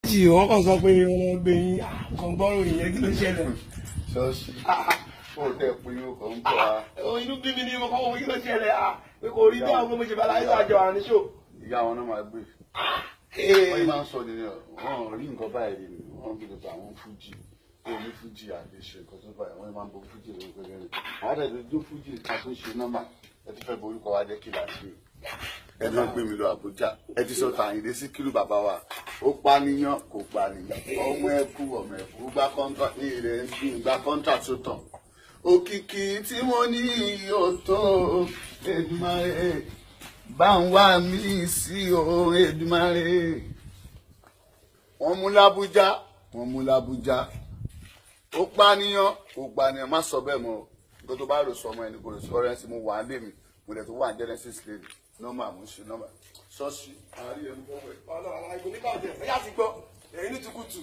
Jì wọ́n kàn sọ pé wọ́n gbé yín kàn gbọ́rò ìyẹn, kí ló ṣẹlẹ̀? Ṣọ́ọ̀ṣì ó tẹ̀ pé yóò kàn ń bọ̀ wá. Inú bí mi ni mo kọ́ wọ́n, kí ló ṣẹlẹ̀? Pé kò rí bí àwọn ọmọ ìṣẹ̀bá láyé àjọ àníṣò. Ìyá wọn náà máa gbé. Wọ́n máa ń sọ nìyẹn, wọ́n rí nǹkan báyìí rí ni wọ́n bí lè àwọn fújì ó ní fújì àti ṣe nǹkan tó báyìí, wọ́n máa ń bo fújì lórí pẹ́ẹ́rẹ́ rẹ̀. Àwọn àtẹ̀tẹ̀ tó fújì ká tó ṣe nọ́mbà ẹ ti fẹ́ borúkọ wa jẹ́, kí là ṣe? Ẹ náà gbé mi lọ Àbújá, ẹ ti sọ Tàyìndé Síkírù bàbá wa, ó pànìyàn kò pànìyàn, ọmọ ẹ kú, ọmọ ẹ kú, gba contract ní ilẹ̀ ń gba contract tó tàn. Òkìkí tí mo ní yóò tó. Èdùmàrè bá ń wá mí sí o, Èdùmàrè. Wọ́n mú l'Ábújá, wọ́n mú l'Ábújá, ó pànìyàn kò pànìyàn, má sọ bẹ́ẹ̀ mọ́. Nǹkan tó bá rò sọ ọmọ ẹni kò rò sọ ọ̀rẹ́ sí. Mo wà á lé mi, mo dẹ̀ tó wà ní Genesis lé mi, nọ́mbà mo ń ṣe nọ́mbà ṣọ́ọ̀ṣì àárí ẹnu fọwọ́ ẹ̀. Ọlọ́run àìkú nípa ọ̀jẹ̀ ẹ̀yà ti gbọ́ ẹ̀yin ní tukutu.